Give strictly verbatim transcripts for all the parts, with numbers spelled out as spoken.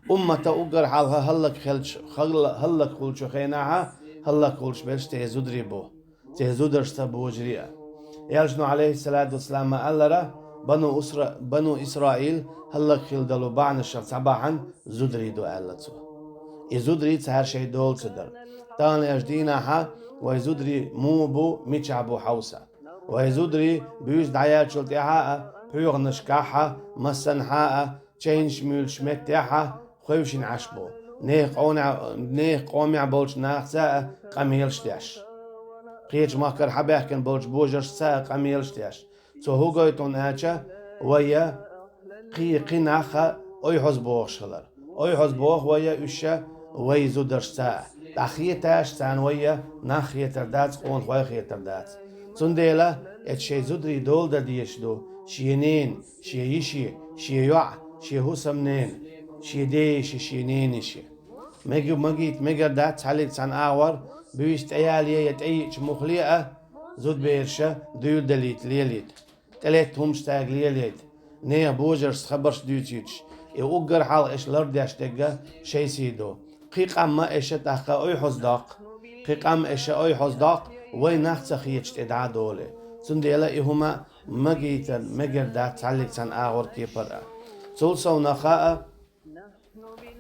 Уммата уггар хьалха хӀаллакьхилча, хӀалла-, хӀаллакьхулча хенахьа, хӀаллакьхулаш берш цӀе зударий бу. Цу зударшца божарий а. Элчано, Ӏалайхиссалату вассалам, ма аллара, бану Исра-, бану Исраил хӀаллакьхила долу бахьанашах цхьа бахьана зударий ду аьлла цо. И зударий цара шайн дола ца дар. Таханлерчу дийнахьа вай зударий муха бу, мичахь бу хьовса. Вай зударий буьйса дӀаяьллачул тӀаьхьа а, пхьоьханашкахь а, массанхьа а, чайнаш муьйлучу меттехь а хевшина Ӏаш бу, нехан къомехь, нехан къомехь болчу нахаца а къамелаш деш, кхечу махкара хьабаьхкина болчу божаршца а къамелаш деш. Цо хӀун гойту аьлча, вай кхин, кхин нах а ойхьаза бохуш хилар. Ойхьаза боху вай уьш вай зударшца а. ТӀаккха хеташ царна вай нах хетар дац, къонахой хетар дац. Цундела эцу шайн зударий дола дан дезаш ду шен ненан, шен йишин, шен йоӀан, шен хӀусамненан, шен дейишин, шен ненайишин. Мег-, магийта мегар дац цхьаллиг цхьана агӀор буьйса тӀеялае я тӀеиъча муххале а зудбераш дуьйладалийта лелийта, тӀелетта хӀумнаш цаьрга лелайта, нехан божаршца хабарш дуьйцуьйтуш, и уггар хьалха эш лардеш дерг шайн сий ду. Кхин къам а эш тӀаккха ойхьаза доккху, кхин къам эш ойхьаза доккху, вай нах ца хеташ тӀе дӀа а долий. Цундела и хӀума магийта мегар дац цхьаллиг цхьана агӀор кепара а. Цул совнаха а,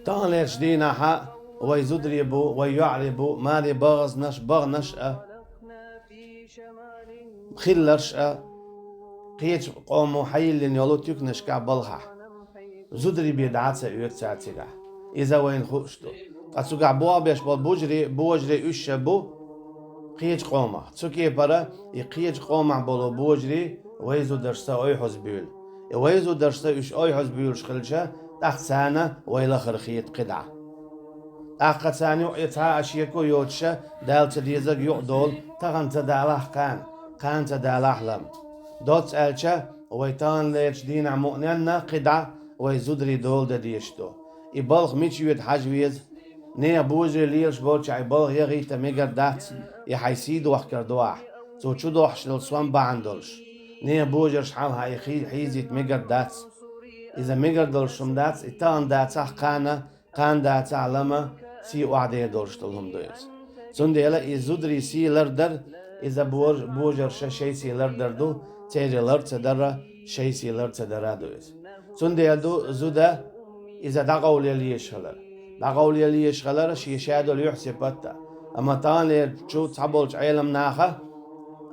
таханлерчу дийнахьа вай зударий бу, вай йоӀарий бу, маре бахазнаш, баханаш а, хилларш а, кхечу къомо хьайиллина йолу туьканашкахь балхахь. Зударий бен дӀа а ца оьцу цара цигахь. Иза вайна хууш ду. Ткъа цигахь болх беш болу бужарий, божарий уьш а бу, кхечу къомах. Цу кепара и кхечу къомах болу божарий вай зударшца ойхьаза буьйлу. И вай зударшца уьш ойхьаза буьйлуш хилча, тӀаккха царна вай лахара хета кхидӀа. ТӀаккха царна юкъа и цхьа а шеко йоцуша, Дала ца дезарг юкъа долу, тахана ца далахь кхана, кхана ца далахь лама. Доцца аьлча, вай таханлерчу дийнахь мукъаненна кхидӀа вай зударий дола дан дезаш ду. И балха мича йоьду хьажа веза. Нехан божарий лелаш болчохь и балха яхийта мегар дац, и хьайн сий дохкар ду ахь, цо чу дохьуш долу сом бахьана долуш. Нехан божарш хьалха и хи-, хьийзийта мегар дац. Иза мегар долуш хӀума дац, и тахана дацахь кхана, кхана дацахь лама, сий охьадер долуш долу хӀума ду иза. Цундела и зударий сий лардар, иза бож-, божарша шайн сий лардар ду, церан лар ца дара, шайн сий лар ца дара а ду иза. Цундела ду зуда иза дӀакъовлаялла езаш хилар. ДӀакъовлаялла езаш хилар шен шадолу юьхь-сипатта. Амма таханлерчу цхьаболчу Ӏеламнаха,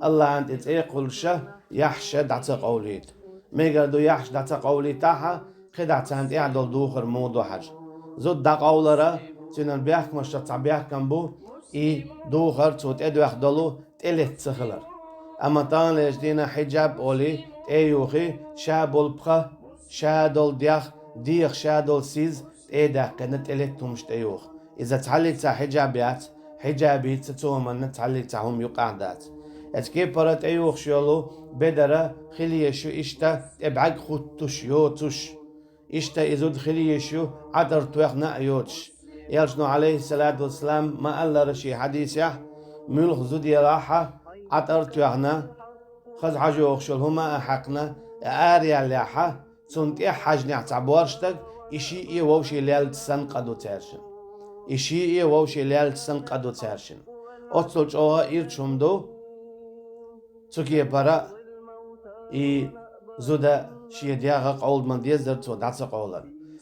АллахӀан тӀе цӀе а кхуллуша, яхьаш дӀа ца къовлийта. Мегар ду яхьаш дӀа ца къовлийтахьа, кхидӀа царна тӀехь долу духар муха ду хьажа. Зуда дӀакъовлара, цуьнан бехкамашах цхьа бехкам бу, и духар цо тӀедоьхна долу тӀелетта ца хилар. Амма таханлерчу дийнахь хьиджаб олий, тӀеюхий, ша болу пха, ша долу дегӀ, дегӀ ша долу сиз тӀе а даьккхина, тӀелетта хӀумаш тӀеюху. Иза цхьаллиг цхьа хьиджаб яц, хьиджабица цу хӀуманна цхьаллиг цхьа хӀума юкъахь дац. Эцу кепара тӀеюхуш йолу бедара хила езаш ю иштта тӀе бӀаьрг хуттуш, йоцуш. Иштта и зуда хила езаш ю ӀатӀар тоьхна а йоцуш. Элчано, Ӏалайхиссалату вассалам, ма аллара шен хьадисехь, муьлха зуда елахьа, ӀатӀар тоьхна, хаза хьожа йогӀуш йолу хӀума а хьаькхна, араяллехьа, цунна тӀехь хьаьжнехь цхьа борша стаг, и шиъ а вовшийн леллачу санна къа ду цаьршинна. И шиъ а вовшийн леллачу санна къа ду цаьршинна. Оццул чӀогӀа ирча хӀума ду, цу кепара и зуда шен дегӀ къовла ма дезара цо дӀа ца къовларна.